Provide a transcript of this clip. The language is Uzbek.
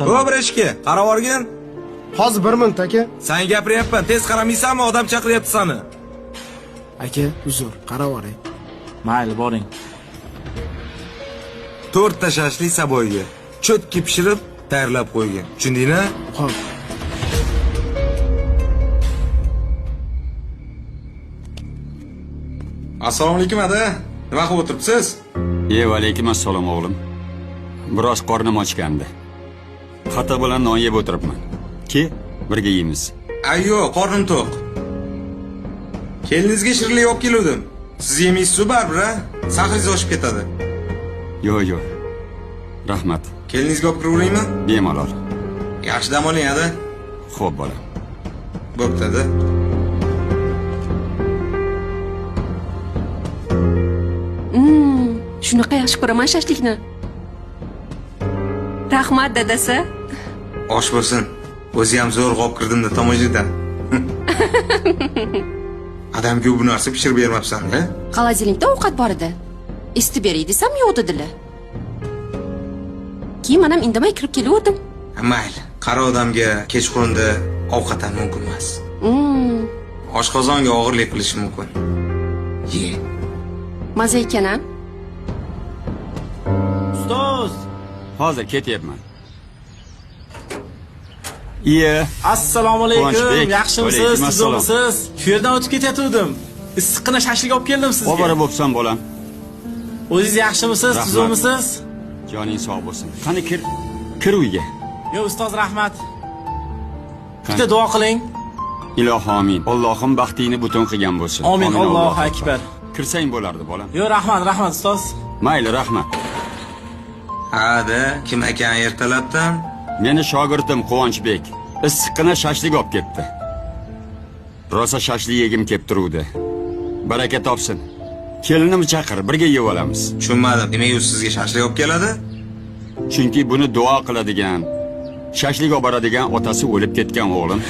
O Breshki, qarab olgin. Hozir 1 minut aka. Sen gapiryapman, tez qaramaysanmi? Odam chaqiryapti seni. Aka, uzr, qarab oling. Mayli, boring. 4 ta shashlik saboyga cho'tki pishirib tayyorlab qo'ygin. Tushundingmi? Xo'p. Assalomu alaykum ada. Nima qilib o'tiribsiz? E, alaykum assalom o'g'lim. Biroz qornim ochgandi. Xato bilan non yeb o'tiribman. Ke, birga yeymiz. Ayyo, qornim to'q. Keliningizga shirinlik olib keluvdim. Siz yemaysiz-ku baribir, a? Sahringiz oshib ketadi. Yo'q, yo'q. Rahmat. Keliningizga olib kiraveraymi? Bemalol. Yaxshi dam oling, ada. Xo'p, bolam. Bo'pti, ada. Shunaqa yaxshi ko'raman shashlikni. Rahmat dadasi. Osh bo'lsin. O'zi ham zo'rg'a olib kirdim-da tomojidan. Adamga bu narsa pishirib bermabsan-da. Холодильникda ovqat bor edi. Isitib beray desam yo'q dedilar. Keyin manam indamay kirib kelaverdim. Mayli, qari odamga kechqurunda ovqat ham mumkin emas. Oshqozonga og'irlik qilishi mumkin. Ye. Maza ekan a? Ustoz, Hozir ketyapman. Iye, assalomu alaykum. Quvonchbek, Yaxshimisiz? alaykum assalom. Tuzukmisiz? Shu yerdan o'tib ketayotgandim. Issiqqina shashlik olib keldim sizga. obora bo'psan bolam. O'zingiz yaxshimisiz? Rahmat. Tuzukmisiz? Joning sog' bo'lsin. Qani kir, kir uyga. Yo'q, ustoz, rahmat. Bitta duo qiling. Ilohi amin. Allohim baxtingni butun qilgan bo'lsin. Amin, Allohu akbar. Kirsang bo'lardi bolam. Yo'q, rahmat, rahmat ustoz. Mayli, rahmat. Hada, kim ekan ertalabdan? Meni shogirdim Quvonchbek issiqqina shashlik olib ketdi. Rosa shashlik yegim kelib turuvdi. Baraka topsin. Kelinimni chaqir, birga yeb olamiz. Tushunmadim. Nimaga u sizga shashlik olib keladi? Chunki buni duo qiladigan, shashlik olib boradigan otasi o'lib ketgan o'g'lim.